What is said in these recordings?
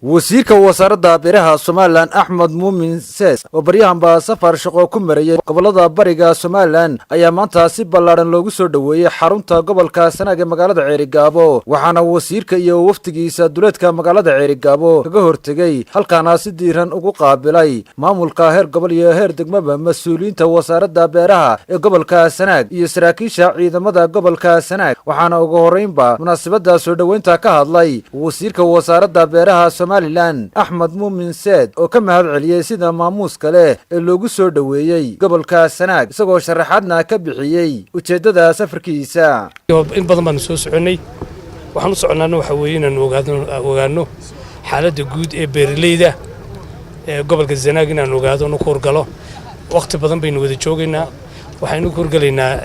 Wasiirka Wasaaradda Beeraha Somaliland, Axmed Muumin Seed, oo baryahanba safar shaqo ku marayay gobolada bariga Somaliland, ayaa maanta si ballaadhan loogu soo dhoweeyey xarunta gobolka Sanaag ee magaalada Ceerigaabo. Waxaana wasiirka iyo wafdigiisa duleedka magaalada Ceerigaabo kaga hortegey, halkaana si diiran ugu qaabilay maamulka heer gobol iyo heer degmaba, mas-uuliyiinta wasaaradda beeraha ee gobolka Sanaag iyo saraakiisha ciidamada gobolka Sanaag. Waxaana ugu horreynba munaasabadda soo dhoweynta ka hadlay wasiirka Wasaaradda Beeraha Somaliland, Axmed Muumin Seed, oo ka mahad celiyey sida maamuuska leh ee loogu soo dhoweeyey gobolka Sanaag, isagoo sharaxaadna ka bixiyey ujeeddada safarkiisa. In badan baanu soo soconnay. Waxaan u soconnaana waxaa weeye inaanu ogaano xaaladda guud ee beeralayda ee gobolka Sanaag, inaanu ogaado, nu ku hurgalo. Wakhti badan baynu wada joogaynaa. Waxaynu ku hurgalaynaa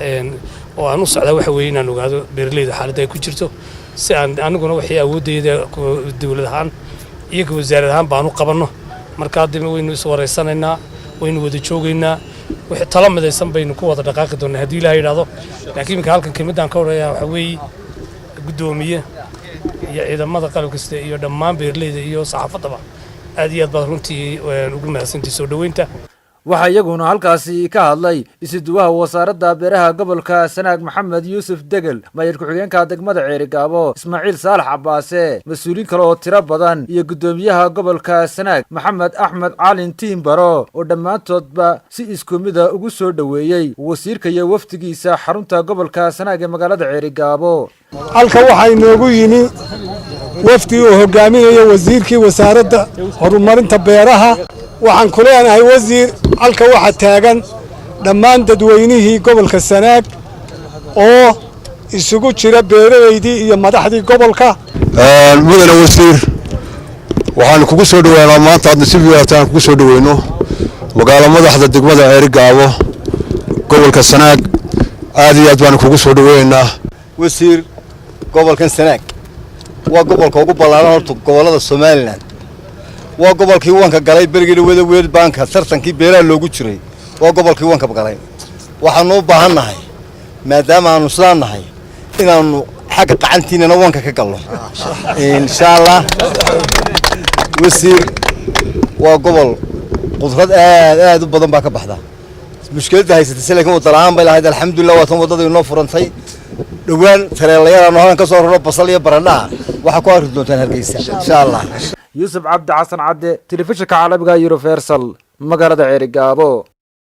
oo aan u socdaa waxa weeye inaan ogaado beeralayda xaaladda ay ku jirto, si aan aniguna waxii awooddayda dowlad ahaan iyo ka wasaarad ahaan baanu qabanno. Marka haddaba waynu is wareysanaynaa, waynu wada joogaynaa, wixii talo midaysan baynu ku wada dhaqaaqi doonaa, haddii Ilaah yidhaahdo. Laakiin iminka halkan kelmadaan ka horreeya waxaa weeye guddoomiye iyo ciidamada qalabka sida iyo dhammaan beeralayda iyo saxaafaddaba, aad iyo aad baad runtii ugu mahadsantihi soo dhoweynta. Waxaa iyaguna halkaasi ka hadlay isuduwaha Wasaaradda Beeraha gobolka Sanaag, Maxamed Yuusuf Degel, maayir ku-xigeenka degmada Ceerigaabo, Ismaaciil Saalax Cabaase, mas-uuliyiin kale oo tiro badan iyo guddoomiyaha gobolka Sanaag, Maxamed Axmed Calin Tiimbaro, oo dhammaantoodba si isku mida ugu soo dhoweeyey wasiirka iyo wafdigiisa xarunta gobolka Sanaag ee magaalada Ceerigaabo. Halka waxaa inoogu yimi wafdi uu hogaaminayo wasiirkii Wasaaradda Horumarinta Beeraha. Waxaan ku leenahay, wasiir, halka waxaa taagan dhammaan dadweynihii gobolka Sanaag oo isugu jira beeralaydii iyo madaxdii gobolka. Mudane wasiir, waxaanu kugu soo dhoweynaa maanta, aad nasiib yeelataan kugu soo dhoweyno magaalo madaxda degmada Ceerigaabo, gobolka Sanaag. Aad iyo aad baanu kugu soo dhoweynaynaa. Wasiir, gobolkan Sanaag waa gobolka ugu ballaaran horta gobollada Somaliland. Waa gobolkii wanka galay berigii dhawada World Bank-a tartankii beeraha loogu jiray. Waa gobolkii wanka galay. Waxaanu u baahan nahay, maadaama aanu sidaan nahay, inaannu xagga qacantiinana wanka ka galno, insha Allah. Wasiir, waa gobol qudrad aad aad u badan baa ka baxda. Mushkiladda haysatay se laakiin wadda la'aan bay lahayd. Alxamdulillah, waa tan waddada inoo furantay. Dhowaan tareelayaal halkan ka soo raro basal iyo barandhaha waxaa ku arki doontaan Hargeysa, insha Allah. Yuusuf Cabdi Xasan Cadde, telefishinka caalamiga Universal, magaalada Ceerigaabo.